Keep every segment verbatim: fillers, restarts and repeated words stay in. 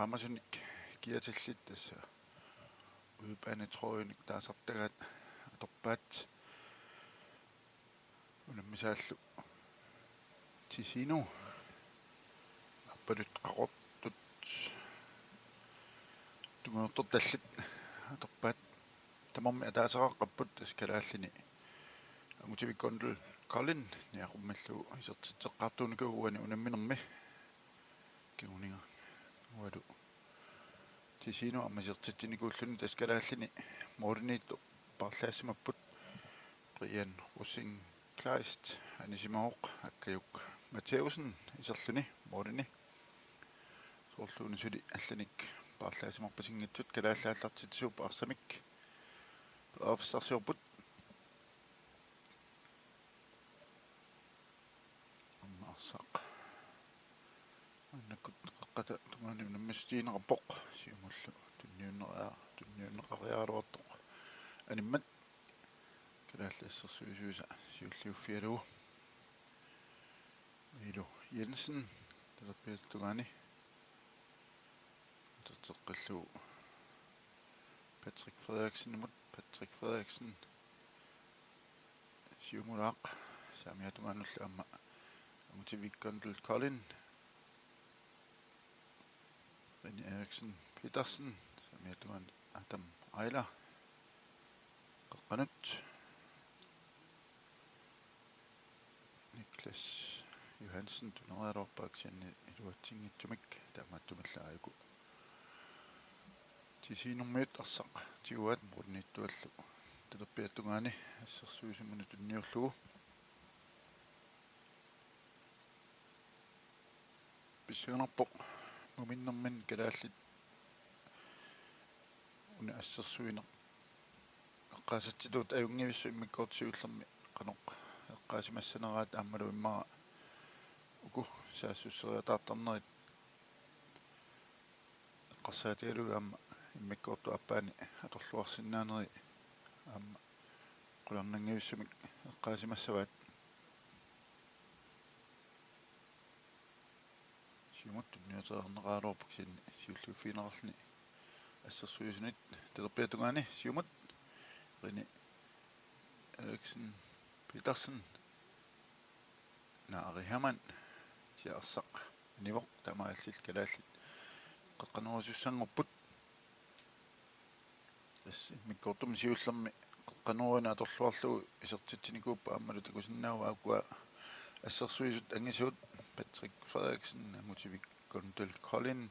Amasunik kiatillit tassa uipaani trøjenik taasartagaat atorpaat unammisaallu Tisino appalut qaqortut tungujortortallit atorpaat tamarmik ataaseqaqqapput tassa kalaallini Angutavik Kondel Kolding niaqummillu isertitseqqaartuunikuuvoq uani unamminermi kinguniga ualu Tisino aamma isertitsinikuulluni tassa kalaallini målimiittoq paarlaassimapput Brian Rosing Kleist anisimavoq Akkajuk Mathæussen iserluni målini soorluuna suli allanik paarlaassimarpasinngitsut kalaallit aallartitsisuupput arsamik periarfissarsiorput. Aamma arsaq maannakkut qeqqata tungaani unammissutigineqarpoq siumullu tunniunneqa- tunniunneqariaraluartoq animmat kalaallit assersuisuisa siulliuffigalugu Miilu Jensen talerpiata tungaani atorteqqillugu Patrick Frederiksenimut. Patrick Frederiksen siumulaaq saamiata tungaanullu aamma Angutavik Kondel Kolding René Eriksen Petersen saamiata tungaanut Adam Ejler qeqqanut Niklas Johansen tuneriaraluarpaa kisianni iluatsinngitsumik taamaattumillu aajuku Tisiinermiut arsaq tiguaat målimiittuallu talerpiata tungaani assersuisunut tunniullugu. Pissanganarpoq muminnerminni kalaallit una assersuineq eqqaasatsitut ajunngivissut immikkoortut siullermi qanoq eqqaasimassaneraat aammalu immaqa uku saassusseriataartarnerit eqqarsaatigalugit aamma immikkoortup aappaani atorluarsinnaaneri aamma qularnanngivissumik eqqaasimassavaat. Siumut tunniuteriarneqaraluarpoq kisianni siulliuffigineqarluni assersuisunit talerpiata tungaani siumut René Eriksen Petersen Naari Hermann tia arsaq anivoq taamaalillutik kalaallit qeqqanuusussanngorput. Tassa immikkoortumi siullermi qeqqanuunera atorluarlugu isertitsinikuupput aammalu takusinnaavat ukua assersuisut angisuut Patrick Frederiksen Angutavik Kondel Kolding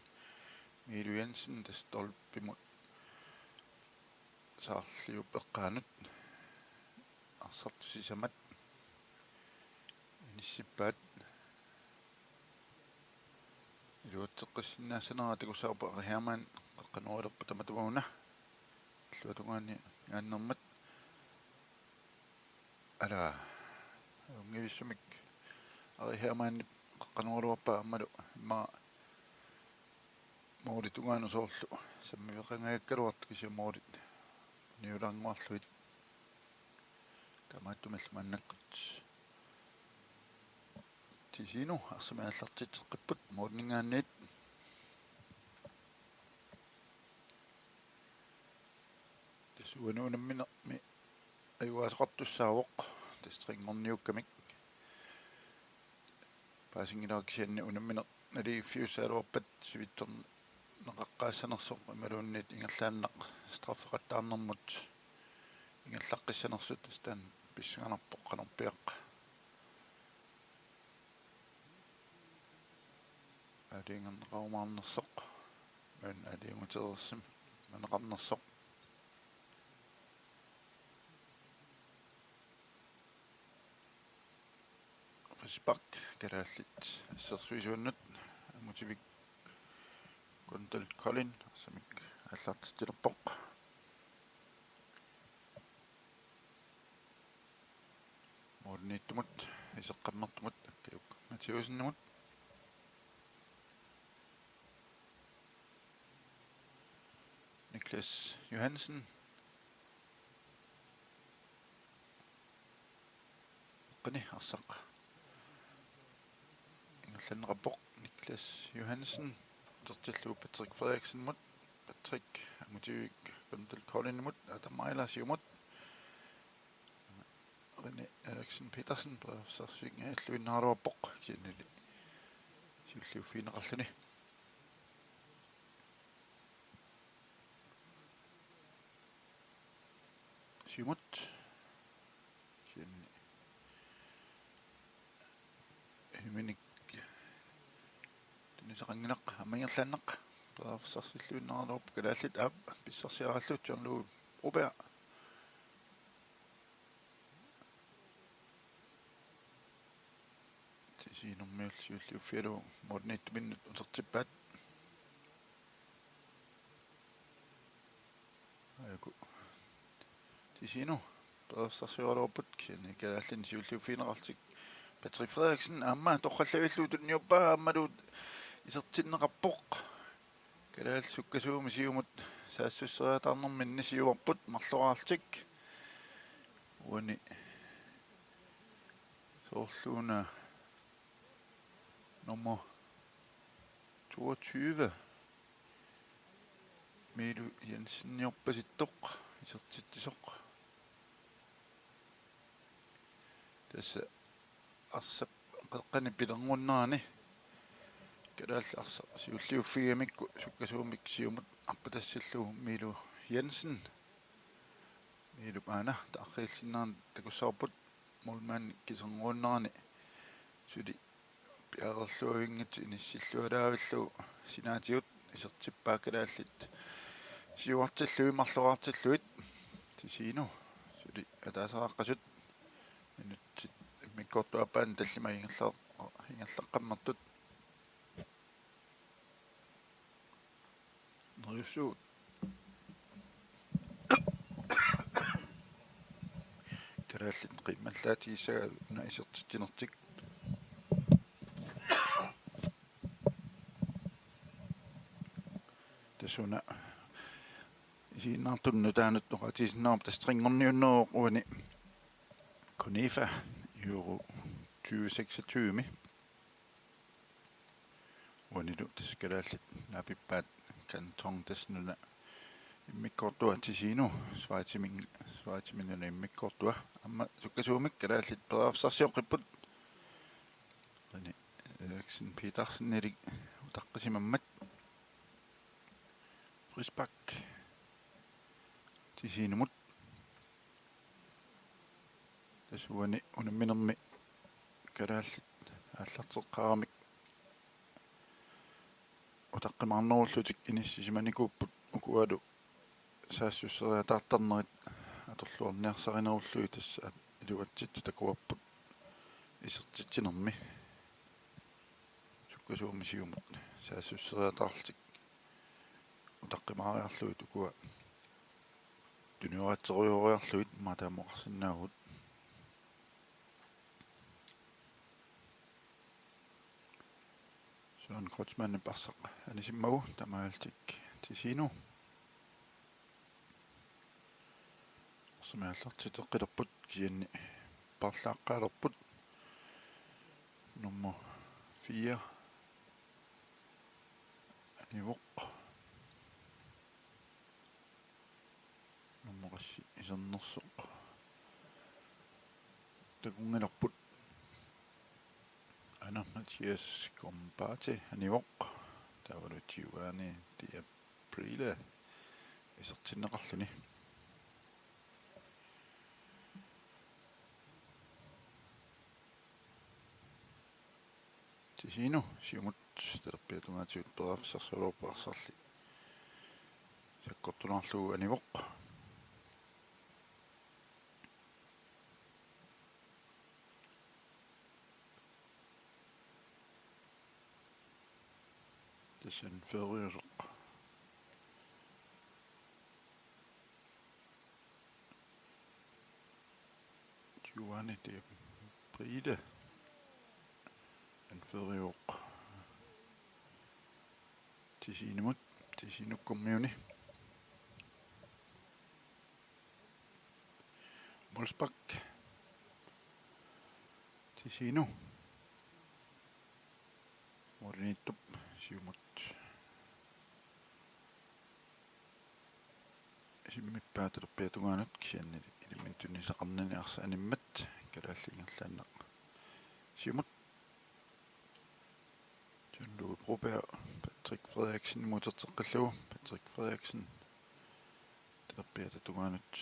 Miilu Jensen tassa stolpimut saarliup eqqaanut arsartut sisamat inissippaat. Iluatseqqissinnaassanera takussavarput Ari Hermann qeqqanooralerpat tamatuma una. Illuatungaani annermat. Ala. Ajunngivissumik Ari Hermann qeqqanooraluarpaa aammalu immaqa målip tungaanut soorlu sammiveqangajagakkaluartoq kisianni målit niulaannguarlugit. Taamaattumillu maannakkut Tisino arsamik aallartitseqqipput måliminngaanniit. Tassa uani unamminermi ajugaasoqartussaavoq tassa trinngorniukkamik. Paasinngilara kisianni unammineq naligiiffiussagaluarpat sivitsorneqaqqaassanersoq imaluunniit ingerlaannaq straffeqattaarnermut ingerlaqqissanersut tassa taanna pissanganarpoq qanorpiaq aalajangerneqarumaarnersoq imaluunniit aalajangutereersimaneqarnersoq. Frispark kalaallit assersuisuannut Angutavik Kondel Kolding arsamik aallartitsilerpoq. Målimiittumut iseqqammertumut Akkajuk Mathæussenimut. Niklas Johansen. Qini arsaq ingerlanneqarpoq Niklas Johansen. Utertillugu Patrick Frederiksenimut, Patrick Angutivik Lundell Koldingimut, Adam Meiler siumut. René Eriksen Petersen periarfissarsiorluinnaraluarpoq, kisiannili siulliuffigineqarluni. Siumut. Kisianni Himinik tunisaqanngilaq, aamma ingerlaannaq. Periarfissarsiorluinnaraluarpoq kalaallit, aap, pissarsiarallu John Lou Broberg. Tisiinermiullu siulliuffigalugu målimiittuminnut utertippaat. Aajuku Tisiinu periarfissarsioraluarput, kisianni kalaallinit siulliuffigineqarlutik. Patrick Frederiksen aamma torrallavillugu tunniuppaa, aammalu isertinneqarpoq. Kalaallit sukkasuumik siumut saassusseriataarnerminni siuarput marloraarlutik. Uani soorluuna nummer toogtyve, Miilu Jenseniorpasittoq, isertitsisoq. Tassa arsap qeqqani pilerngornerani kalaallit arsaq siulliuffigigamikku sukkasuumik siumut arpatassallugu Miilu Jensen. Miilup aana taarsiisinnaanera takussavarput, målmandip kiserngornerani suli piareerluavinngitsoq inissillualaavillugu sinaatigut isertippaa kalaallit siuartillugit marloraartillugit. Tisiinu suli ataaseriaqqasut minutsit immikkoortup aappaani tallimat ingerla-, ingerlaqqammertut. Neriussaagut. Kalaallit qiimmallaatigisagaat una isertitsinertik. Tassa una isiginnaartunut nutaanut oqaatigisinnaavoq, tassa trinngorniunneruvoq uani CONIFA Euro tyve seksogtyve-mi. Uanilu tassa kalaallit naapippaat Kanton, tassa nuna immikkoortua Ticino, Schweizimi-, Schweizimi nuna immikkoortua. Aamma sukkasuumik kalaallit periarfissarsioqqipput. René Eriksen Petersenilik utaqqisimammat. Frispark Tisiinumut. Tassa uani unamminermi kalaallit aallarteqqaaramik utaqqimaarnerullutik inissisimanikuupput, ukualu saassusseriataartarnerit atorluarniarsarinerullugit tassa iluatsittut takuarput isertitsinermi. Sukkasuumik siumut saassusseriataarlutik utaqqimaariarlugit ukua tunioraatsiarlugit maataamoqarsinnaagut. Søren Kreutzmannip arsaq anisimmagu, taamaalillutik Tisiinu. Arsaq aallartitseqqilerput, kisianni paarlaaqqaalerput. Nummer fire anivoq. Nummer qassit isernersoq takunngilarput. Aana Mathias Kombate anivoq. Taavalu Giovanni Deabrila isertinneqarluni. Tisiinu siumut talerpiata tungaatigut periarfissarsioraluarpoq, arsarli sakkortulaarlugu anivoq. Tassa anføreriusoq Giovanni Deabrila anføreriuvoq Tisiinumut, Tisiinukkormiuni. Målspark. Tisiinu. Målimiittup siumut Immippaa talerpiata tungaanut kisianni ilimmik tunisaqarnani arsaq animmat. Kalaallit ingerlaannaq siumut. John Louis Broberg, Patrick Frederiksen uterteqqillugu, Patrick Frederiksen talerpiata tungaanut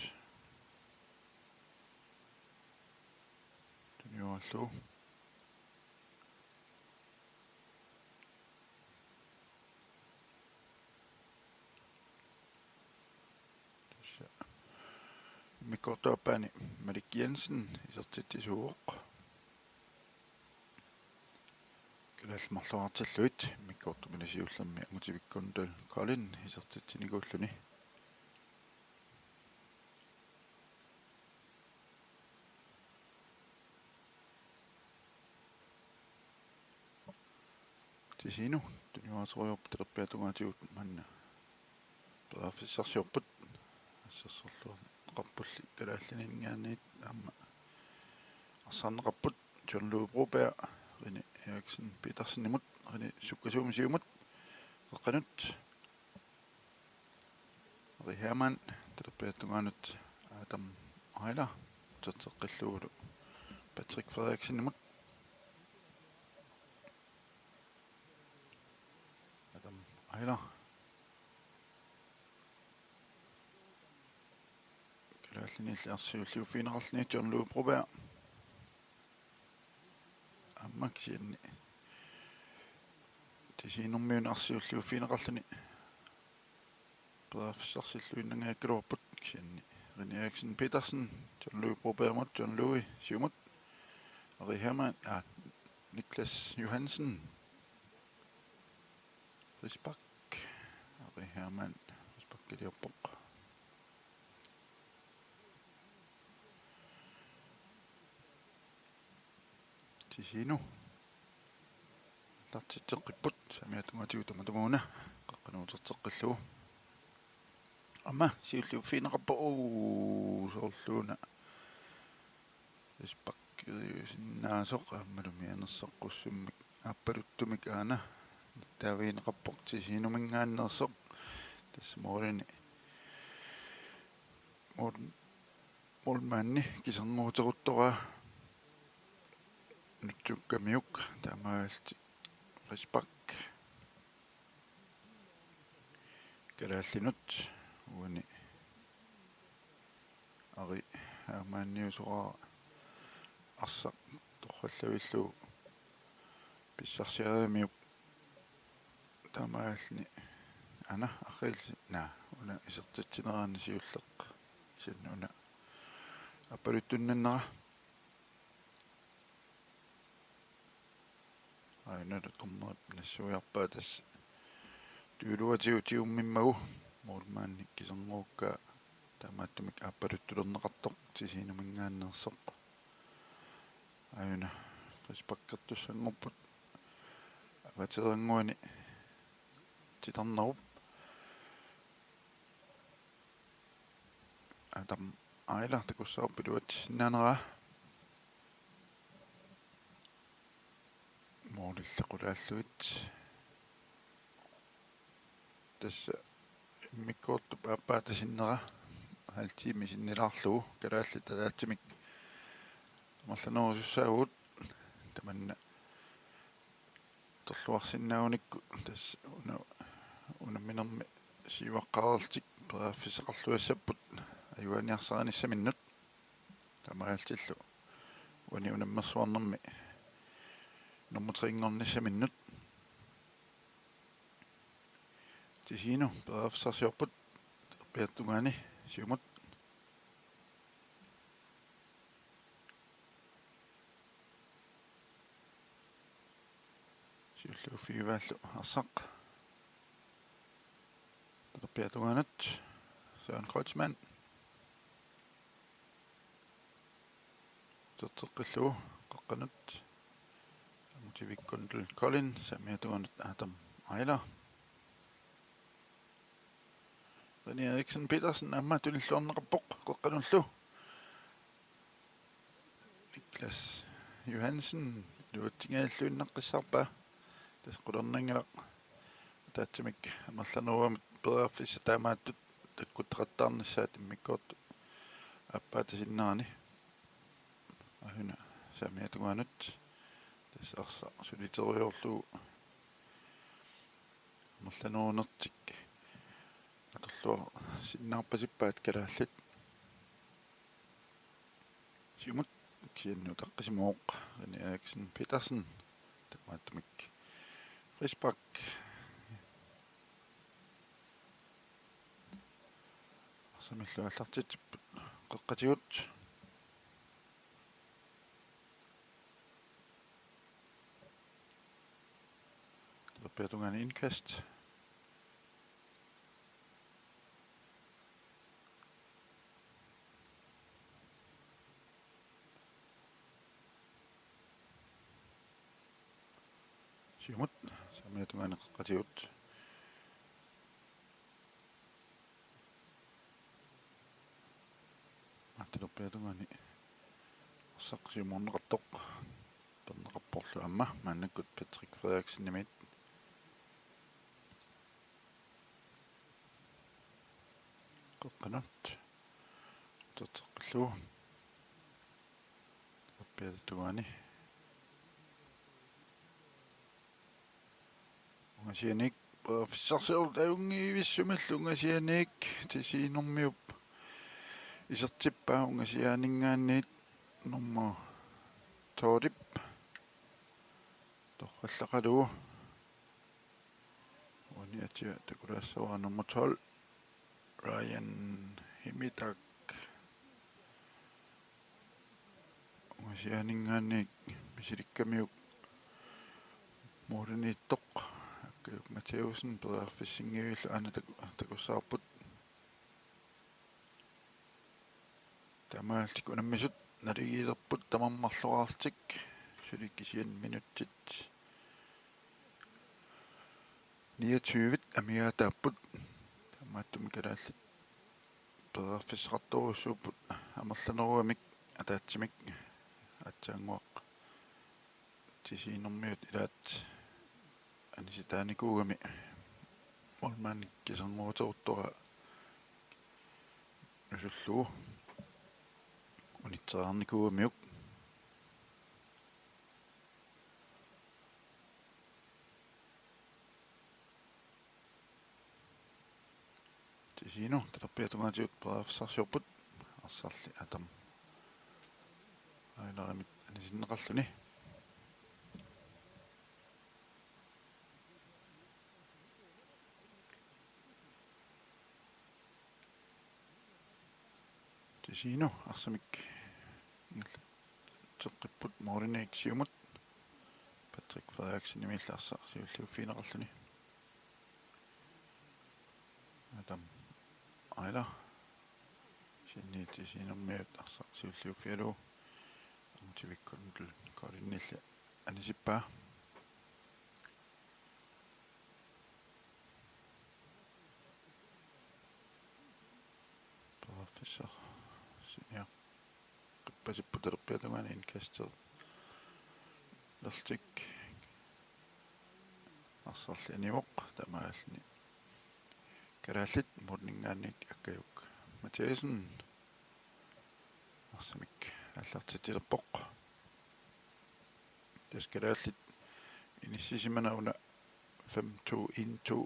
tuniorallugu. Tassa immikkoortup aappaani Malik Jensen isertitsisuuvoq. Kalaallit marloriartillugit immikkoortumini siullermi Angutivikkondal Kolding isertitsinikuulluni. Tisiinuk tunioraaterujoorput talerpiata tungaatigut manna periarfissarsiorput. Assersorluarneqarpulli kalaallinit ingaanniit aamma arsaarneqarput. John Louis Broberg, René Eriksen Petersenimut, René sukkasuumik siumut, qeqqanut. Ari Hermann talerpiata tungaanut Adam Ejler uterteqqillugulu Patrick Frederiksenimut. Adam Ejler. Kalaallinilli arsaq siulliuffigineqarluni John Louis Broberg. Aamma kisianni Tisiinermiuna arsaq siulliuffigineqarluni periarfissarsilluinnangajakkaluarput kisianni René Eriksen Petersen, John Louis Brobergimut, John Louis siumut, Ari Hermann, aa, Niklas Johansen, Chris Bak, Ari Hermann, Chris Bakiliorpoq. Tisiinuk. Aallartitseqqipput, saamiata tungaatigut tamatumuuna, qeqqanut uterteqqillugu. Aamma, siulliuffigineqarpoq, uu, soorluuna. Chris Bakiliusinnaasoq, aammalu mianersoqqussummik, aappaluttumik aana, nittaavigineqarpoq Tisiinuminngaanneersoq, tassa målini. Mål-, målmandi kisernguuteruttoraa nutsukkamiuk taamaalillutik Chris Bak kalaallinut uani Ari Hermanniusoraara arsaq torrallavillugu pissarsiarigamiuk taamaalilluni aana arriilli naa una isertitsineraanni siulleq kisianni una aappaluttunnera. Aajuna dommeri nassuiarpaa tassa tyveluatigut tigummimmagu målmandi kisernguukkaa taamaattumik aappaluttulerneqartoq Tisiinuminngaanneersoq. Aajuna frisparkertussanngorput avateerannguani titarnerup. Adam Ejler takussavarput iluatsissinnaaneraa. Målilli qulaallugit. Tassa immikkoortup aappaata sinnera halv time sinnilaarlugu kalaallit ataatsimik amerlanerusussaavugut tamanna torluarsinnaagunikku tassa una-, unamminermi siuaqqaarlutik periarfissaqarluassapput ajugaaniarsarnissaminnut. Taamaalillutillu uani unammersuarnermi nummer tre-nngornissaminnut. Tisiinuk periarfissarsiorput talerpiata tungaani siumut. Siulliuffigivaallu arsaq. Talerpiata tungaanut Søren Kreutzmann. Uterteqqillugu qeqqanut. Angutivikkondal Kolding, saamiata tungaanut Adam Ejler. René Eriksen Petersen aamma tunilluarneqarpoq qeqqanullu. Niklas Johansen iluatsinngilluinnaqqissaarpaa. Tassa qularnanngilaq ataatsimik amerlanerugamik periarfissat taamaattut takkuttaqattaarnissaat immikkoortut aappaata sinnerani. Ajuna saamiata tungaanut. Tassa arsaq suliteriarlugu amerlanerunertik atorluarsinnaarpasippaat kalaallit. Siumut kisianni utaqqisimavoq René Eriksen Petersen, taamaattumik frispark. Arsamillu aallartitsipput qeqqatigut. Talerpiata tungaani indkast. Siumut saamiata tungaani qeqqatigut. Aamma talerpiata tungaani arsaq siumuunneqartoq. Peerneqarporlu aamma maannakkut Patrick Frederiksenimit. Qeqqanut uterteqqillugu. Talerpiata tungaani. Ungasianik periarfissarsiorlugu ajunngivissumillu ungasianik Tisiinermiup isertippaa, ungasiaaninngaanniit nummer tolvip torrallaqalugu. Uani atia takulaassavara nummer tolv, Ryan Himitak. Ungasiaaninngaanniit misilikkamiuk målimiittoq Akkajuk Mathæussen periarfissinngivilluni aana taku-, takussavarput. Taamaalillutik unammisut naligiilerput tamarmik marloraarlutik, suli kisianni minutsit niogtyve amigaataapput. Taamaattumik kalaallit periarfissaqartorujussuupput amerlanerugamik ataatsimik. Aatsaannguaq Tisiinermiut ilaat anisitaanikuugami målmandip kiserngooruteruttuni nusullugu unitseriarnikuugamiuk. Tisiinut talerpiata tungaatigut periarfissarsiorput, arsarli Adam Eilerimit anisinneqarluni. Tisiinut arsamik teqqipput målimiit siumut. Patrick Frederiksenimillu arsaq siulliuffigineqarluni. Adam Eiler. Kisianni Tisiinermiut arsaq siulliuffigalugu Angutivikkut Kolinilli anisippaa. Periarfissaq siniaq qippasipput talerpiata tungaani indkastit. Lertik arsarli anivoq taamaalilluni kalaallit måliminngaanniit Akkajuk Mathæussen arsamik aallartitsilerpoq. Tassa kalaallit inissisimanera una fem to en to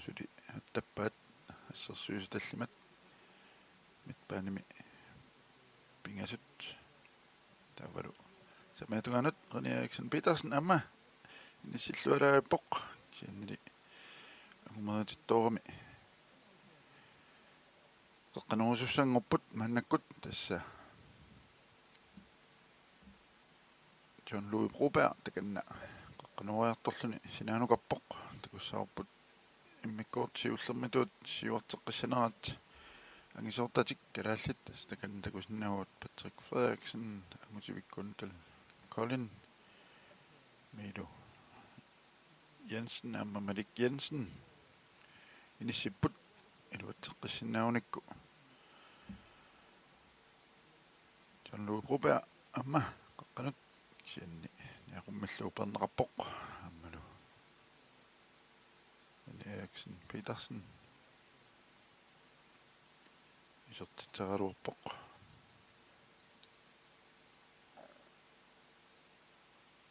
suli attappaat assersuisut tallimat midtbanemi pingasut. Taavalu saamiata tungaanut René Eriksen Petersen aamma inissillualaarpoq. Kisiannili angumeriitittoorami qeqqanoorusussanngorput maannakkut, tassa John Louis Broberg takanna qeqqanooriartorluni sinaanukarpoq. Takussavarput immikkoortut siullermituut siuarteqqissanerat angisoortatik kalaallit, tassa takanna takusinnaapput Patrick Frederiksen, Angutivikkut Kolinimilu Jensen aamma Malik Jensen inissipput iluatseqqissinnaagunikku. John Louis Broberg aamma qeqqanut, kisianni niaqummillugu peerneqarpoq aammalu René Eriksen Petersen. Isertitseraluarpoq.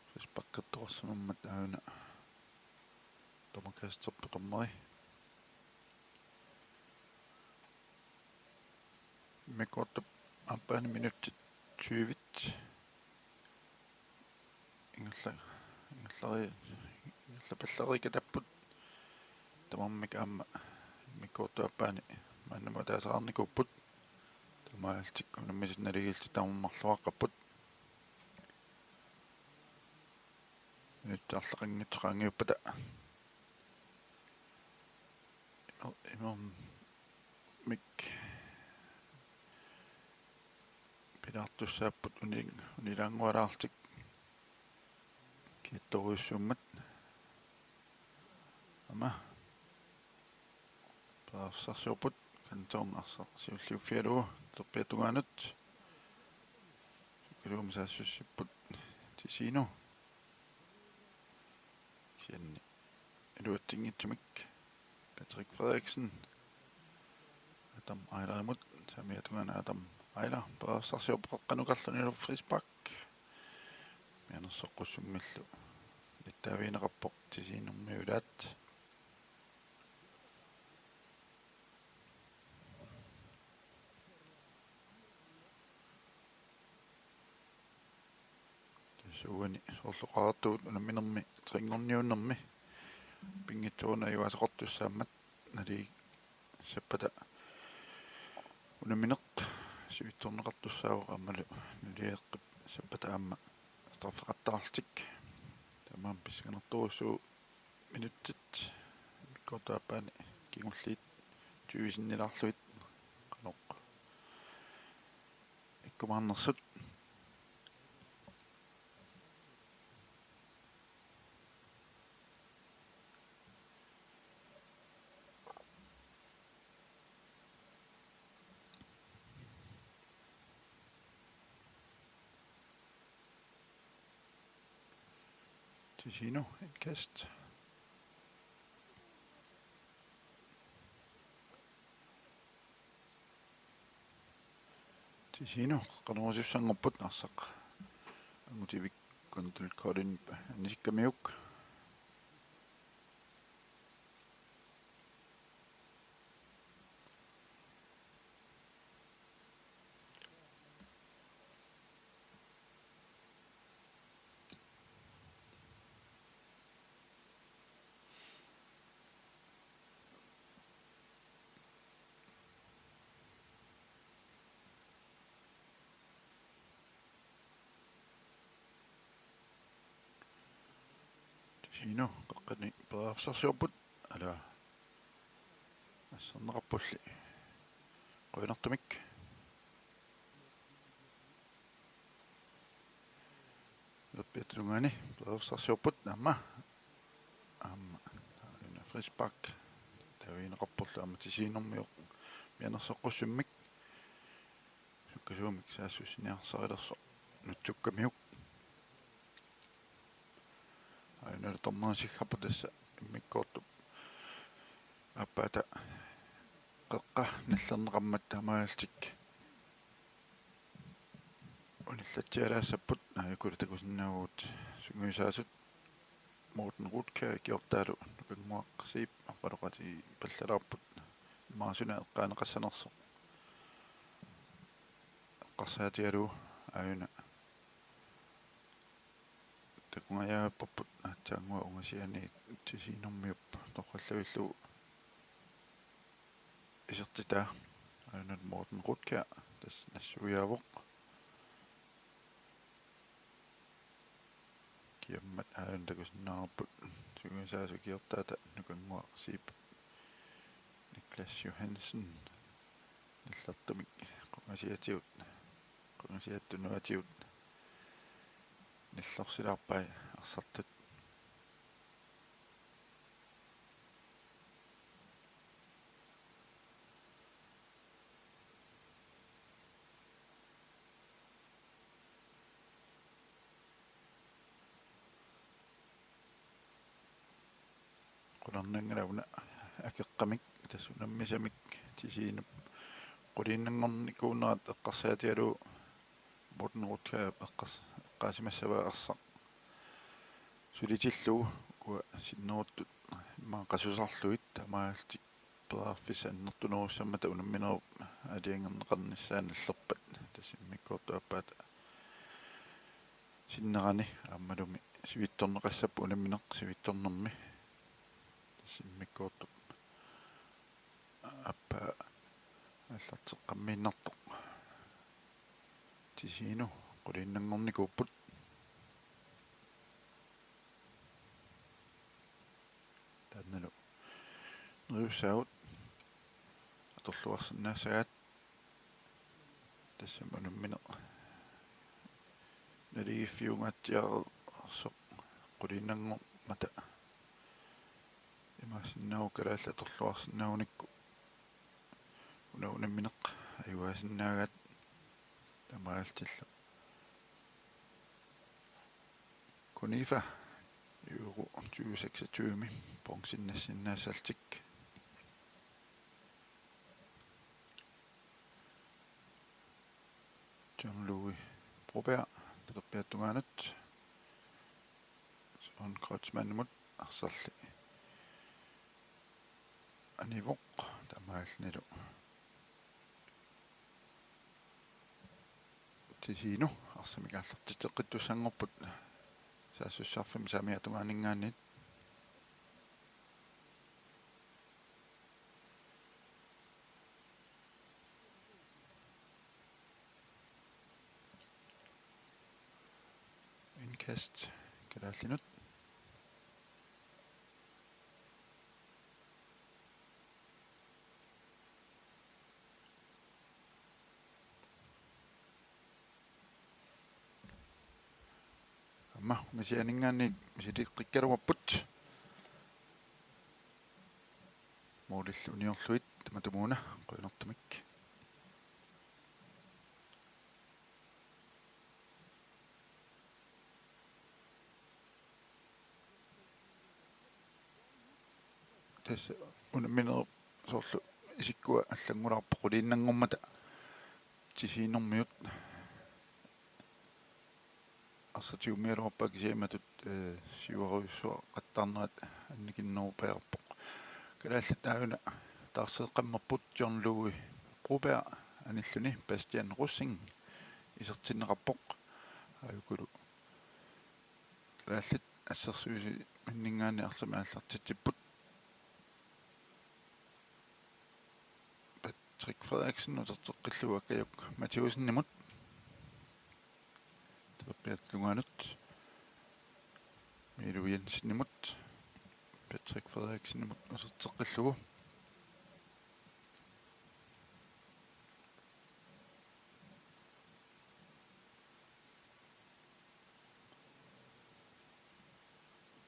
Frisparkertoqarsimammat aajuna dommerkasterput dommeri. Immikkoortup aappaani minutsit tyve. Ingerla-, ingerlari-, ingerlapallariikatapput. Tamarmik aamma immikkoortup aappaani maannamut ataaseqarnikuupput. Taamaalillutik unammisut naligiillutik tamarmik marloqaqqapput. Minutsit arlaqanngitsut qaangiuppata. Imer-, imermik pilaartussaapput uni-, unilaanngualaarlutik. Kiattorujussuummat. Aamma. Periarfissarsiorput, Kantoormi arsaq siulliuffigalugu, terpiatungaanut. Sukkaluumik saassussipput Tisino. Kisianni iluatsinngitsumik Patrick Frederiksen. Adam Eilerimut, saamiata tungaanut Adam Eiler. Periarfissarsiorpoq qeqqanukarlunilu frispark. Mianersoqqussummillu nittaavigineqarpoq Tisiinermiut ilaat. Tassa uani soorlu oqartugut unamminermi trinngorniunnermi pinngitsooruna ajugaasaqartussaammat naligissappata unammineq sivitsorneqartussaavoq aammalu nalileqqissappata aamma straffeqattaarlutik. Taamaammat pissanganartorujussuuvoq minutsit immikkoortup aappaani kingulliit tyve sinnilaarlugit qanoq ikkumaarnersut. Tisino, indkast. Tisino, qeqqanoorujussuanngorput arsaq. Angutivik Kondel Kolding anisikkamiuk. Tisino, qeqqani periarfissarsiorput, ala. Asserneqarpulli. Qujanartumik. Terpiatungaani, periarfissarsiorput, aamma. Aamma. Taanna frispark. Tavineqarporlu aamma Tisiinermiut. Mianersoqqussummik. Sukkasuumik saassussiniarsarilersoq nutsukkamiuk. Aajuna dommerisiggaapput tassa immikkoortup aappaata qeqqa nallerneqarmat taamaalillutik unillatsialaassapput aajuku takusinnaavugut sungiusaasut Morten Rutkjær ikiortaalu Nukannguaq Zeeb arpaloqatigiipallalaarput imaasuna eqqaaneqassanersoq eqqarsaatigalugu aajuna takungajaapparput aatsaannguaq ungasianiit Tisiinermiup torrallavillugu isertitaa aajuna Morten Rutkjær tassa nassuiaavoq. Kiammat aajuna takusinnaavarput sungiusaasut ikiortaata Nukannguaq Zeeb Niklas Johansen nallertumik qungasiatigut qungasiat tunuatigut nallorsilaarpai arsartut. Qularnanngilaq una akeqqamik tassa unammisamik Tisiinup quliinnanngornikuunerat eqqarsaatigalugu Morten Rutger eqqars-, eqqaasimassavaa arsaq sulitillugu, ukua sinneruttut immaqa qasusarlugit taamaalillutik periarfissat annertunerussammata unamminerup aalajangerneqarnissaa nallerpat, tassa immikkoortup aappaata sinnerani aammalumi sivitsorneqassappat unammineq sivitsornermi, tassa immikkoortup aappaa aallarteqqammiinnartoq. Tisiinut quliinnanngornikuupput. Taannalu neriussaagut atorluarsinnaassagaat, tassami unammineq naligiiffiungaatsiareersoq quliinnanngormata. Imaassinnaavoq kalaallit atorluarsinnaagunikku una unammineq ajugaasinnaagaat taamaalillutillu. Kunifa euro tyve seksogtyve bronzit nassinnaassallutik. John Louis Broberg talerpiata tungaanut Søren Kreutzmannimut arsarli anivoq, taamaalillunilu Tisiinut arsamik aallartitseqqittussanngorput saassussisarfimmi saamiata tungaaninngaanniit. Indkast kalaallinut. Aamma ungasianinngaanniit misiliiqqikkaluarput. Målillu uniorlugit tamatumuuna qujanartumik. Tassa unamminerup soorlu isikkua allanngulaarpoq quliinnanngormata Tisiinermiut. Arsaq tigummigaluarpaa kisianni imatut, eh, siuarujussuaqattaarnerat annikinnerupiarpoq. Kalaallit aajuna taarseeqqammerput John Louis Broberg anilluni Bastian Rosing isertinneqarpoq. Aajukulu kalaallit assersuisiminninngaanniit arsamik aallartitsipput. Patrick Frederiksen uterteqqillugu Akajuk Mathæussenimut. Talerpiata tungaanut Miilu Jensenimut. Patrick Frederiksenimut uterteqqillugu.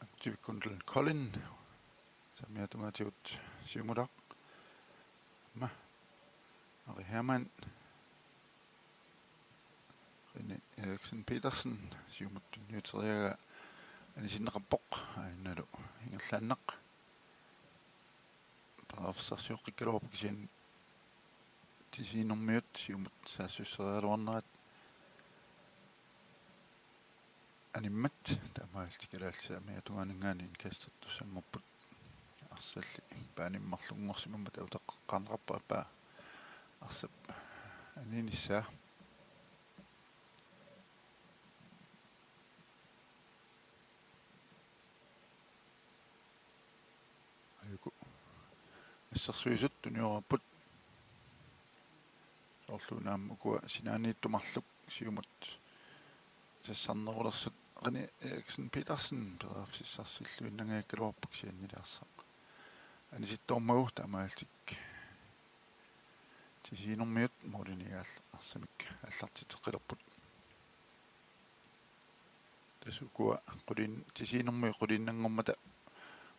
Aktivikundel Kolding. Saamiata tungaatigut siumulaaq. Aamma Ari Hermann. René Eriksen Petersen siumut tunniuteriaraa anisinneqarpoq. Aajunnalu ingerlaannaq. Periarfissarsioqqikkaluarpoq kisianni Tisiinermiut siumut saassusseriaraluarnerat animmat, taamaalillutik kalaallit saamiata tungaaninngaanniit indkastertussanngorput. Arsalli paanimut marlunngorsimammata uteqqeqqaarneqarpoq aappaa arsap aninissaa. Aajuku assersuisut tuniorarput. Soorlu una aamma ukua sinaaniittut marluk siumut sassarnerulersut René Eriksen Petersen periarfissarsilluinnangajakkaluarpoq kisiannili arsaq anisittoormagu, taamaalillutik Tisiinermiut målini aal-, arsamik aallartitseqqilerput. Tassa ukua quliin-, Tisiinermiut quliinnanngormata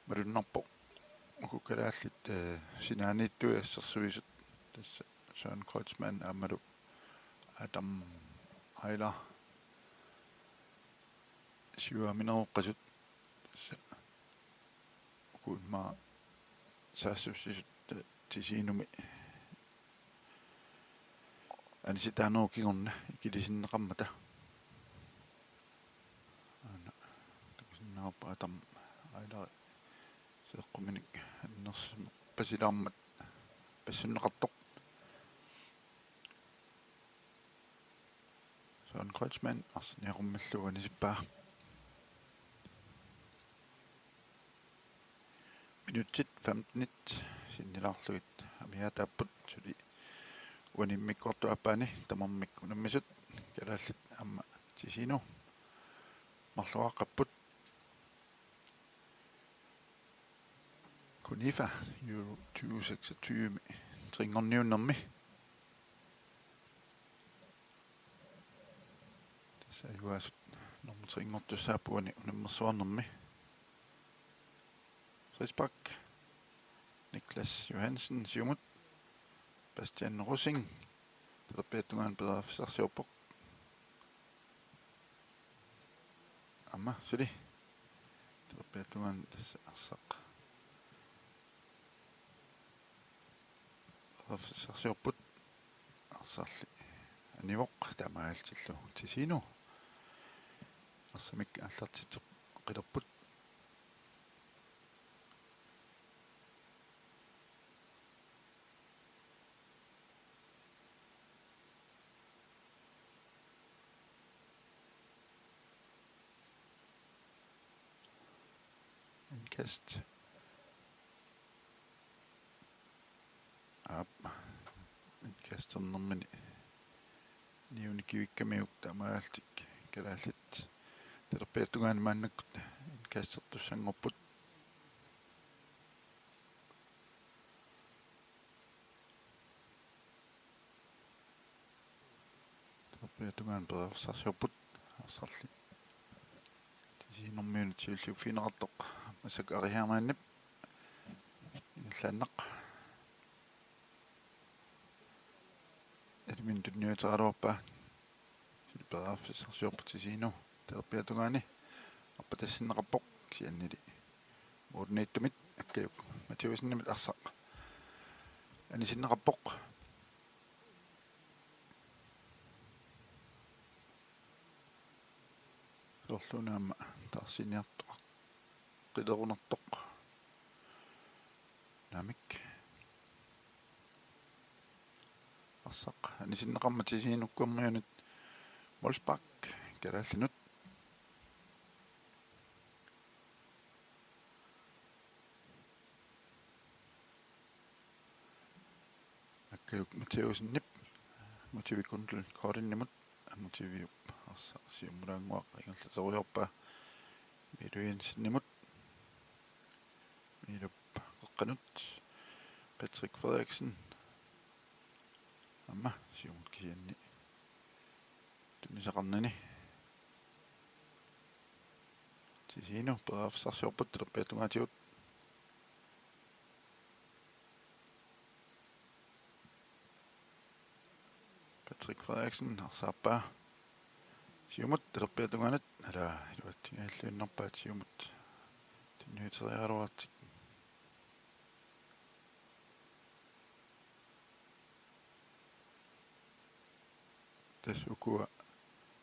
malunnarpoq. Uku kalaallit, eh, sinaaniittut assersuisut, tassa Søren Kreutzmann aammalu Adam Heiler siuaamineroqqasut. Tassa uku immaqa saassussisut, eh, Tisiinumi anisitaanerup kingorna ikilisinneqarmata. Aana takusinnaavarput Adam Ejlerilu seeqquminik annersimaarpasilaarmat passunneqartoq. Søren Kreutzmann arsaq niaqummillugu anisippaa. Minutsit femtenit sinnilaarlugit amiaataapput, suli uanimmikkoortup aappaani tamarmik unammisut kalaallit aamma Tiziano marloriaqqapput. Kunifa Euro tyve seksogtyve trinngorniunnermi. Tassa ajugaasut nummer trinngortussaapput uani unammersuarnermi. Frispark. Niklas Johansen, siumut. Bastian Rosing. Talerpiata tungaanut periarfissarsiorpoq. Aamma suli. Talerpiata tungaanut tassa arsaq periarfissarsiorput. Arsarli anivoq, taamaalillutillu Tiziano. Arsamik aallartitseqqilerput. Indkast. Aap. Indkasternermini niuni kivikkamiuk, taamaalillutik kalaallit talerpiata tungaani maannakkut indkastertussanngorput. Talerpiata tungaanut periarfissarsiorput, arsarli Tizianormiunut siulliuffigineqartoq massakkut Ari Hermannip ingerlaannaq. Ilumut tunniuteriaraluarpaa. Periarfissarsiorput Tiziano talerpiata tungaani. Arpatassinneqarpoq, kisiannili målimiittumit Akkajuk Mathæussenimit arsaq anisinneqarpoq. Soorluuna aamma taarsiiniartoqaqqilerunartoq. Naamik. Arsaq anisinneqarmat Tizianokkumiunit målspark kalaallinut. Akkajuk Mathæussenip Angutuvik Kundel Korinimut, Angutiviup arsaq siumulaannguaq ingerlaterujoorpaa Miilu Jensenimut. Miilup qeqqanut Patrick Frederiksen. Aamma siumut kisianni tunnisaqarnani. Tiziano periarfissarsiorput talerpiata tungaatigut. Patrick Frederiksen arsaappaa. Siumut talerpiata tungaanut, alaa, iluatsinngilluinnarpaat siumut tunniuteriaraluarlutik. Tassa ukua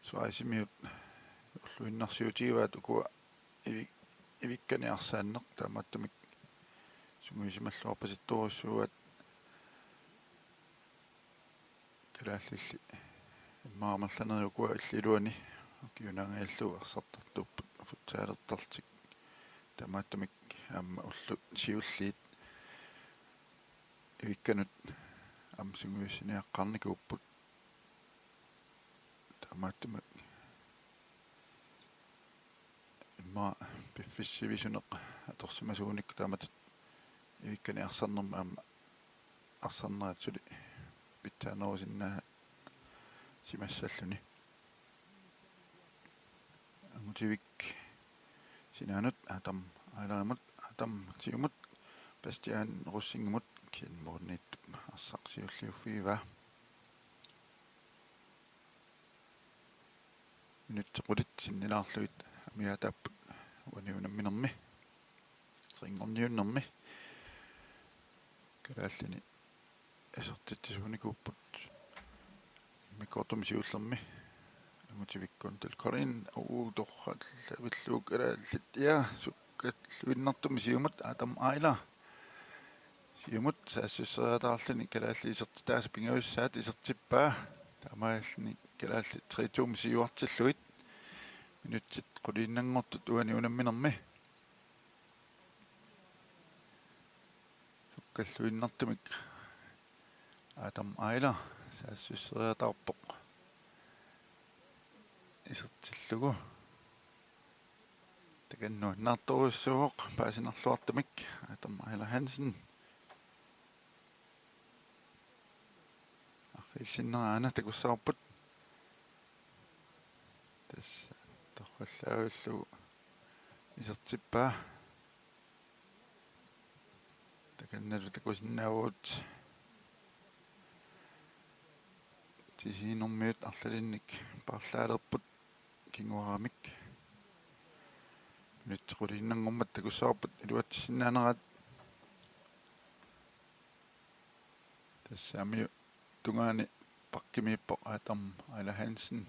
Schweizimiut ulluinnarsiutigivaat, ukua ivi-, ivikkani arsaanneq, taamaattumik sungiusimalluarpasittorujussuuaat. Kalaallilli immaqa amerlanerit ukua illit iluanni ukiunaangajallugu arsartartuupput futsalertarlutik. Taamaattumik aamma ullut siulliit ivikkanut aamma sungiussiniaqqaarnikuupput. Taamaattumik immaqa piffissaq sivisuneq atorsimasuunikku taamatut ivikkani arsarnermi aamma arsarnerat suli pitsaanerusinnaasimassalluni. Angutuvik sinaanut Adam Ejlerimut, Adam siumut Bastian Rosingimut, kisianni målimiittup arsaq siulliuffigivaa. Minutsit qulit sinnilaarlugit amiaataapput uani unamminermi, trinngorniunnermi. Kalaallini isertitsisuunikuupput. Kortumi siullermi angutivikkun til Korin uuttoqallavillugu kalaallit, ja, sukkalluinnartumik siumut Adam Ejler siumut saassusseriataarluni kalaallit isertitaasa pingajussaat isertippaa. Taamaalilluni kalaallit tre to-mik siuartillugit minutsit quliinnanngortut uani unamminermi. Sukkalluinnartumik Adam Ejler saassusseriataarpoq isertillugu. Takanna nuannaartorujussuuvoq paasinarluartumik Adam Ejler Hansen. Arriilsinnera aana takussavarput. Tassa torrallaavillugu isertippaa. Takannalu takusinnaavugut. Tisiinermiut arlalinnik paarlaalerput kinguaramik. Minutsit quliinnanngormat takussavarput iluatsissinnaaneraat. Tassa aamma tungaani pakkimiippoq Adam Ejler Hansen.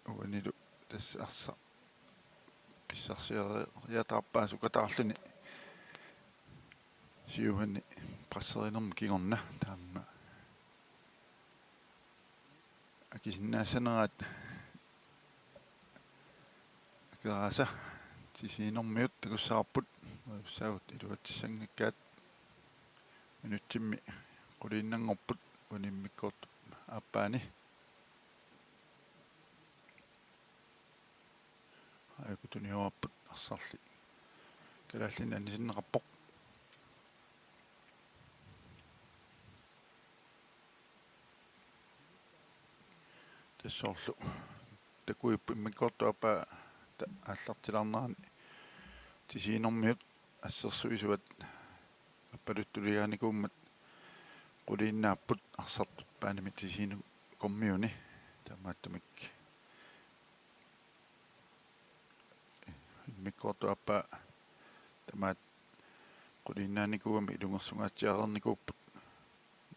Uanilu tassa arsaq pissarsiariataarpaa sukataarluni siumani presserinermi kingorna, taanna akisinnaassaneraat akeraasa. Tisiinermiut takussavarput, uassaagut iluatsissanngikkaat. Minutsimmi quliinnanngorput uani immikkoortup aappaani. Aajuku tuniorarput arsarli kalaallinit anisinneqarpoq. Tassa soorlu takuipput immikkoortup aappaa ta-, aallartilaarnerani tisiinermiut assersuisuat appaluttuliaanikuummat quliinnaapput arsartup paanimi tisiinukormiuni. Taamaattumik immikkoortup aappaa tamaat quliinnaanikuugami ilungersungaatsiareernikuupput.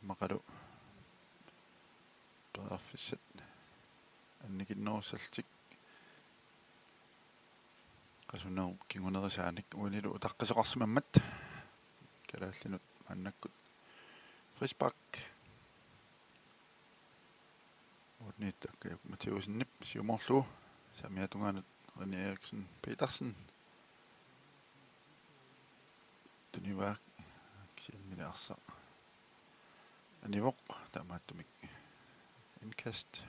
Immaqalu periarfissat annikinnerussallutik qasunerup kingunerisaanik uanilu utaqqisoqarsimammat kalaallinut maannakkut frispark. Uunniit Akkajuk Mathæussenip siumoorlugu saamiata tungaanut René Eriksen Petersen. Tunivaa kisiannili arsaq anivoq, taamaattumik indkast.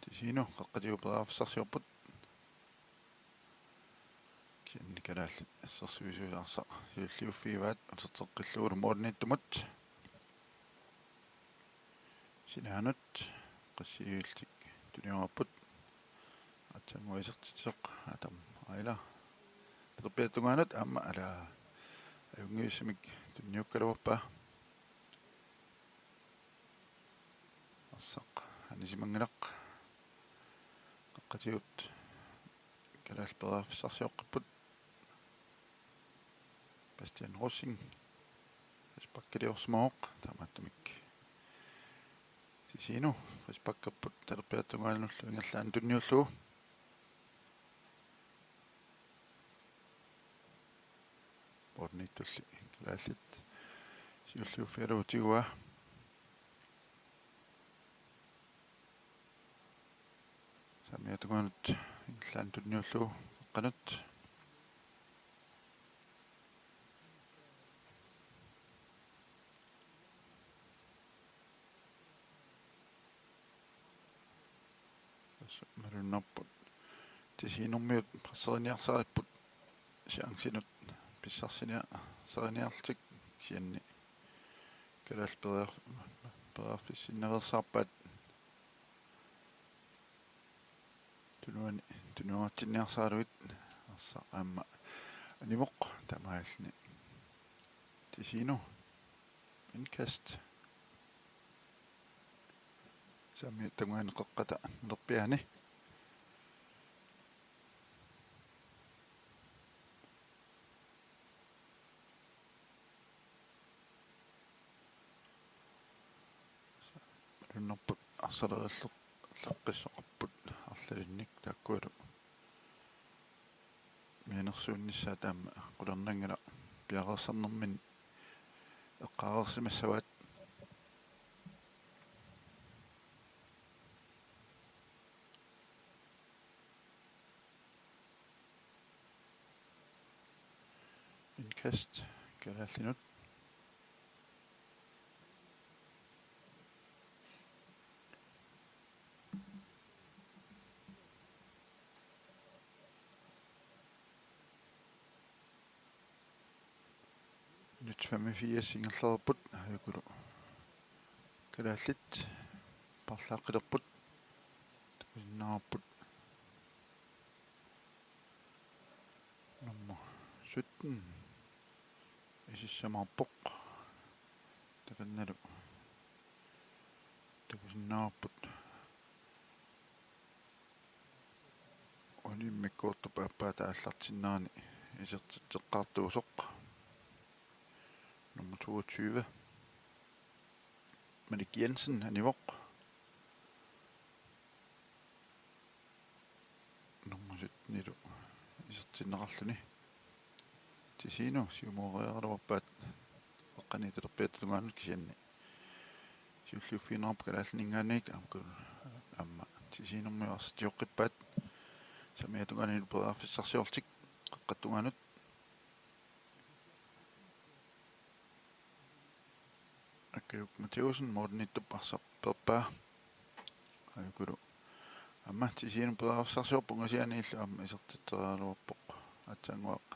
Tisiinut qaqqatigut periarfissarsiorput. Kisianni kalaallit assersuisuisa arsaq siulliuffigivaat uterteqqillugulu målimiittumut. Sinaanut qassiivillutik tuniorarput. Aatsaannguaq isertitsisoq Adam Ejler talerpiata tungaanut aamma, ala, ajunngivissamik tunniukkaluarpaa. Arsaq anisimanngilaq. Qaqqatigut kalaallit periarfissarsioqqipput. Bastian Rosing frisparkiliorsimavoq, taamaattumik Tisiinut frisparkerput talerpiata tungaanullu ingerlaannaq tunniullugu. Målimiittulli kalaallit siulliuffigalugu tiguaa. Saamiata tungaanut ingerlaannaq tunniullugu qeqqanut. Tassa malunnarpoq. Tisiinermiut presseriniarsaripput chanceinut pissarsiniarsariniarlutik, kisianni kalaallit periar-, periarfissinnaveersaarpaat. Tunuani, tunuaritsinniarsaralugit arsaq aamma anivoq, taamaalilluni Tisiinut indkast. Saamiata tungaanut qeqqata nalerpiaani. Norput arsalerilleqqissoqarput arlalinnik taakkualu mianersuunnissaat aamma qularnanngilaq piareersarnerminni eqqaareersimassavaat. Indkast kalaallinut. Minut femogfirs ingerlareerput, aajukulu kalaallit paarlaaqqilerput, takusinnaavarput nummer sytten isissamaarpoq, takannalu takusinnaavarput. Uani immikkoortup aappaata aallartinnerani isertitseqqaartuusoq. Nummer toogtyve, Malik Jensen, anivoq. Nummer syttenilu isertinneqarluni. Tisiinuk siumooreeraluarpaat qeqqani talerpiata tungaanut, kisianni siulliuffigineqarpoq kalaallinninngaanniit, aamma, aamma Tisiinermiut arsaq tioqqippaat. Samiata tungaanilu periarfissarsiorlutik qeqqata tungaanut. Akkajuk Mathæussen, Morten Ittup arsaq peerpaa. Aajukulu aamma Tisiinuk periarfissarsiorpoq, ungasianiillu aamma isertitseriaraluarpoq. Aatsaannguaq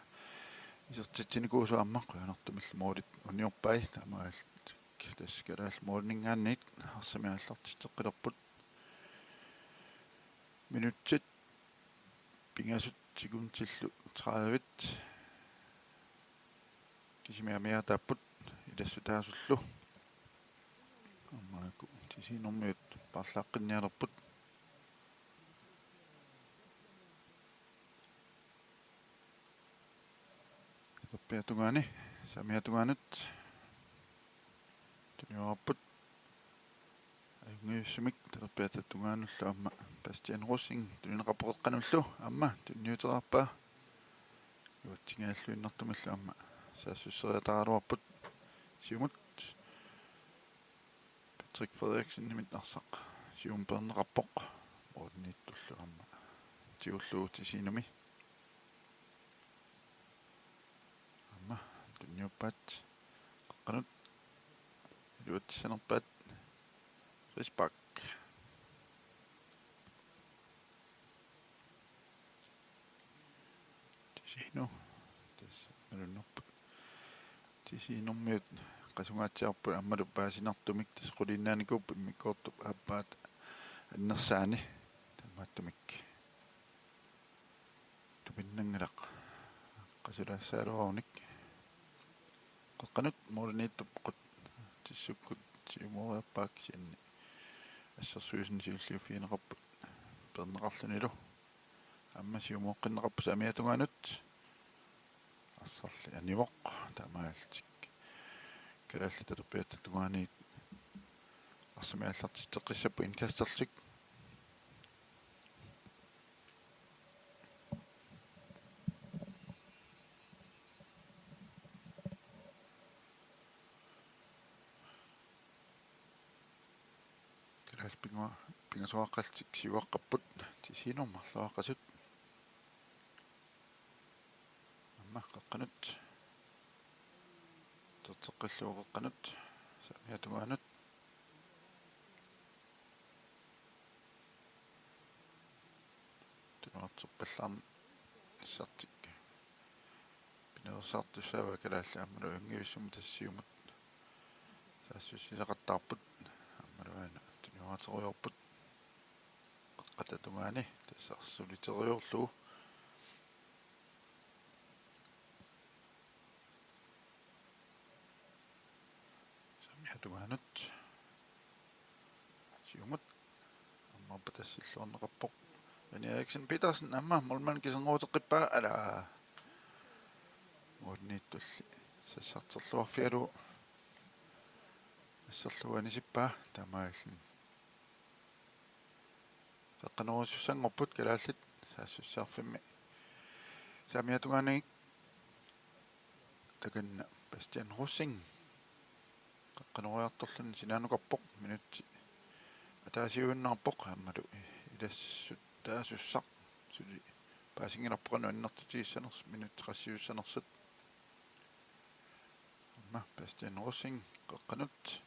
isertitsinikuusoq aamma qujanartumillu målit uniorpai, taamaalillutik tassa kalaallit målininngaanniit arsamik aallartitseqqilerput. Minutsit pingasut sekundillu tredive. Kisimi amiaataapput ilassutaasullu. Aamma aajuku Tisiinermiut paarlaaqqinnialerput. Talerpiata tungaani, samiata tungaanut tuniorarput. Ajunngivissumik talerpiata tungaanullu aamma Bastian Rosing tunineqarpoq qeqqanullu, aamma tunniuteriarpaa. Iluatsinngilluinnartumillu aamma saassusseriataraluarput. Siumut Patrick Frederiksenimit arsaq siumut peerneqarpoq. Morten Ittullu aamma tigullugu Tisiinumi. Aamma tunniuppaat qeqqanut iluatsissanerpaat. Frispark. Tisiinuk tassa malunnerput. Tisiinermiut qasungaatsiarput aammalu paasinartumik, tassa quliinnaanikuupput immikkoortup aappaata annersaani, taamaattumik tupinnanngilaq qasulaassagaluarunik. Qeqqanut Morten Ittup qut-, tissukkut siumooriarpaa, kisianni assersuisuni siulliuffigineqarput peerneqarlunilu. Aamma siumooqqinneqarpoq samiata tungaanut. Arsarli anivoq, taamaalillutik kalaallit talerpiata tungaaniit arsamik aallartitseqqissapput indkasterlutik. Kalaallit pinga-, pingasoriaqqallutik siuaqqapput, Tisiinut marloriaqqasut. Aamma qeqqanut. Terteqqillugu qeqqanut. Samiata tungaanut. Tunuarterpallaarneq assartik pinaveersaartussaavaa, kalaallit aammalu ajunngivissumik tassa siumut saassussisoqattaarput. Aammalu aana tunioraaterujoorput qeqqata tungaani, tassa arsuliteriorlugu. Samiata tungaanut. Siumut. Aamma tassilluarneqarpoq. Jani Eriksen Petersen, aamma målmand kisernguuteqqippaa, ala. Morten Ittulli sassarterluarfigalugu asserlugu anisippaa, taamaalilluni Qeqqanoorusussanngorput kalaallit saassussiorfimmi saamiata tungaanut. Takanna Bastian Rosing qeqqanooriartorluni sinaanukarpoq, minutsi ataasiuinnarpoq aammalu ilassuttaasussaq suli paasinngilarput qanoq annertutigissanersoq, minutsit qassiussanersut. Aamma Bastian Rosing qeqqanut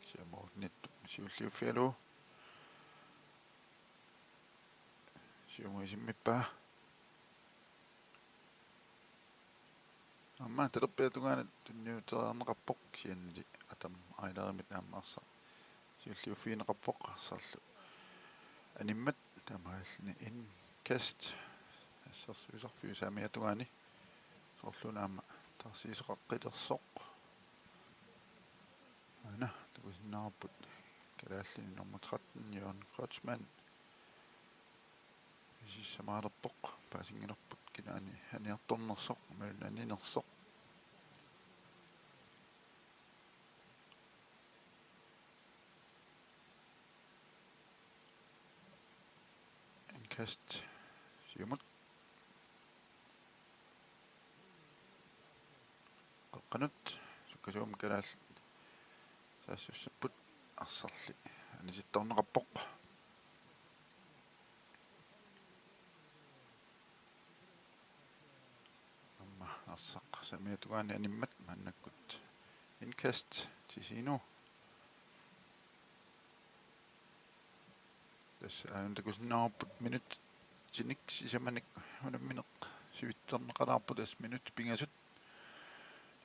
siamoornit siulliuffigalugu siumut isimmippaa. Aamma talerpiata tungaanut tunniuteriarneqarpoq, kisiannili Adam Eilerimit aamma arsaq siulliuffigineqarpoq arsarlu animmat, taamaalilluni indkast assersuisarfiup saamiata tungaani, soorluuna aamma taarsiisoqaqqilersoq. Aana takusinnaavarput kalaallit nummer tretten, Jørgen Kreutzmann. Isissamaalerpoq, paasinngilarput kinaani aniartornersoq imaluunniit aninersoq. Indkast siumut. Qeqqanut sukkasuumik kalaallit saassussapput, arsarli anisittorneqarpoq. Aamma arsaq saamiata tungaani animmat, maannakkut indkast Tisino. Tassa aajuna takusinnaavarput minutsinik sisamanik unammineq sivitsorneqalaarpoq, tassa minutsit pingasut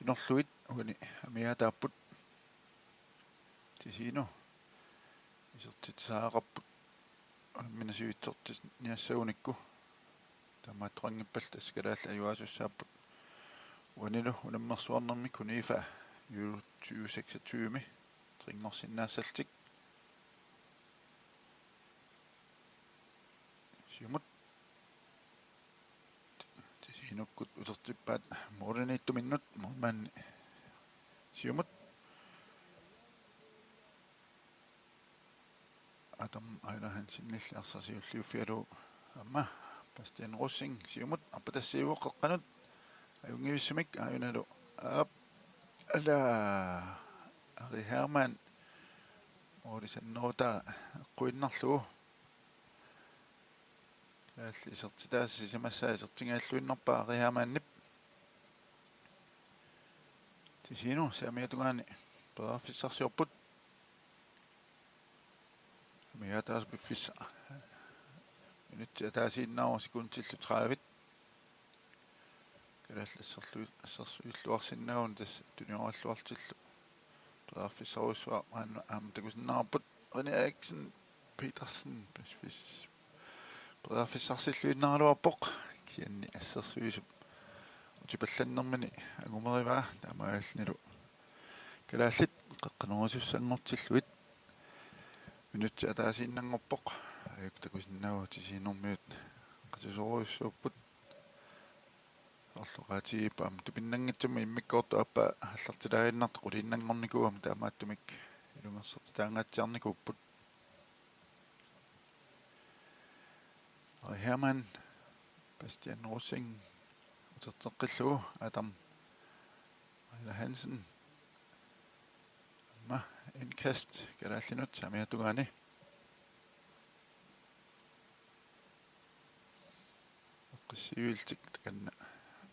inorlugit uani amigaataapput. Tisino isertitsisariaqarput unammineq sivitsortinniassagunikku. Taamaattoqanngippallu tassa kalaallit ajugaasussaapput uanilu unammersuarnermik Kunifa U tyve seksogtyve-mi trinngorsinnaassallutik. Siumut. Tisinukkut utertippaat målimiittuminnut, målmandi siumut. Adam Ejler Hansenilli arsaq siulliuffigalugu aamma Bastian Rosing siumut arpatassiivoq qeqqanut ajunngivissumik, aajunalu aap, ala, Ari Hermann målisannerutaa eqquinnarlugu. Kalaallit isertitaasa sisamassaa isertingajalluinnarpaa Ari Hermannip. Tisino saamiata tungaani periarfissarsiorput. Amigaataasoq piffissaq minutsi ataasiinnaavoq, sekundillu tredive. Kalaallit asserlu-, assersuilluarsinnaaguni tassa tunioralluartillu periarfissarujussuaq. Aamma, aamma takusinnaavarput René Eriksen Petersen piffis-, periarfissarsilluinnaraluarpoq, kisianni assersuisup utipallannermini angumerivaa, taamaalillunilu kalaallit qeqqanoorusussanngortillugit. Minutsit ataasiinnanngorpoq, aajuku takusinnaavat Tisinormiut qasusorujussuupput. Soorlu oqaatigiippat aamma tupinnanngitsumik immikkoortut aappaa aallartilaaginnartut quliinnanngornikuugami, taamaattumik ilungersortitaangaatsiarnikuupput. Ari Hermann, Bastian Rosing uterteqqillugu, Adam Ejler Hansen. Aamma indkast kalaallinut saamiata tungaani. Eqqissivillutik takanna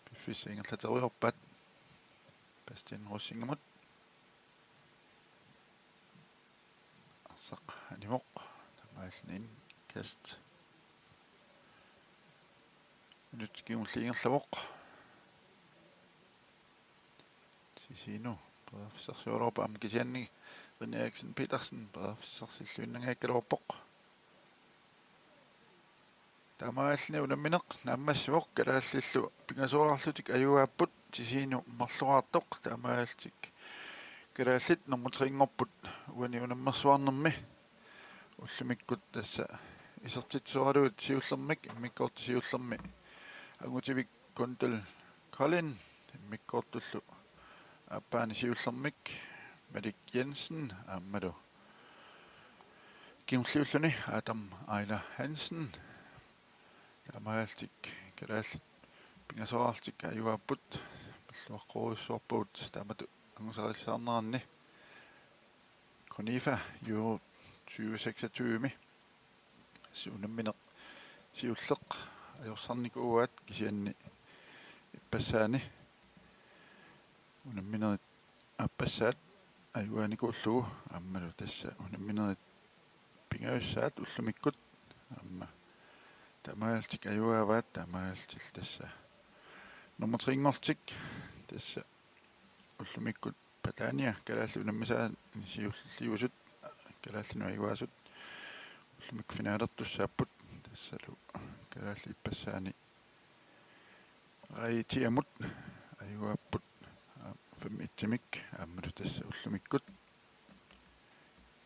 piffissap ingerlateriarpat Bastian Rosingimut. Arsaq animoq, taamaalilluni indkast. Minutsit kingulliit ingerlavoq. Tisino periarfissarsioraluarpoq aamma, kisianni René Eriksen Petersen periarfissarsilluinnangajakkaluarpoq. Taamaalilluni unammineq naammassivoq, kalaallillu pingasoraarlutik ajugaapput, Tisino marloraartoq, taamaalillutik kalaallit nummer tre-nngorput uani unammersuarnermi. Ullumikkut tassa isertitsisoralugit siullermik, immikkoortut siullermi Angutivik Kundal Kollin, immikkoortullu aappaani siullermik Malik Jensen aammalu kingulliulluni Adam Ejler Hansen. Taamaalillutik kalaallit pingasoraarlutik ajugaapput, pilluaqqorujussuarpugut taamatut angusarissaarneranni. Kunifa Euro tyve seksogtyve-mi. Tassa unammineq siulleq ajorsarnikuuaat, kisianni ippassaani unamminerit aappassaat ajugaanikuullugu aammalu tassa unamminerit pingajussaat ullumikkut aamma taamaalillutik ajugaavaat. Taamaalillutillu tassa nummer tre-nngorlutik tassa ullumikkut Padania kalaallit unammisaanni siulliusut, kalaallinut ajugaasut ullumikkut finalertussaapput. Tassalu kalaallit ippassaani Raitiamut ajugaapput, aa, fem et-imik aammalu tassa ullumikkut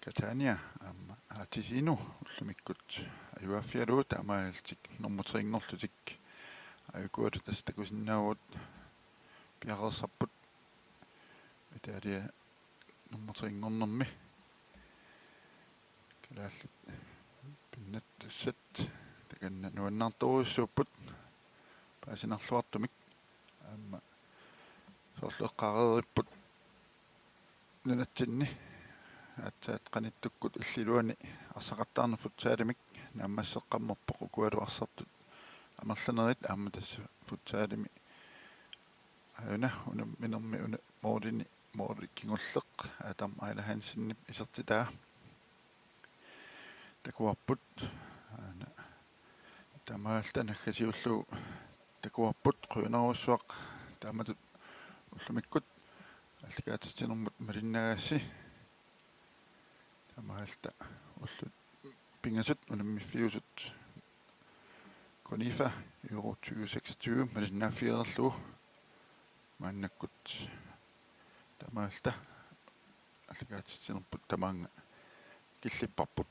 Catania aamma Aatisiinut ullumikkut ajugaaffigalugu. Taamaalillutik nummer tre-nngorlutik ajukualu tassa takusinnaavugut, piareersarput Italia nummer tre-nngornermi. Kalaallit pinnattussat takanna nuannaartorujussuupput paasinarluartumik, aamma soorlu eqqaareeripput nunatsinni aatsaat qanittukkut illit iluani arsaqattaarneq futsalimik naammasseqqammerpoq, ukualu arsartut amerlanerit aamma tassa futsalimi aajuna unamminermi una målini, måli kingulleq Adam Ejler Hansenip isertitaa takuarput. Aana taamaalilluta naggasiullugu takuarput, qujanarujussuaq taamatut ullumikkut aallakaatitsinermut malinnaagassi. Taamaalilluta ullut pingasut unammiffiusut Kunifa Euro tyve seksogtyve malinnaaffigereerlugu maannakkut. Taamaalilluta aallakaatitsinerput tamaanga killipparput.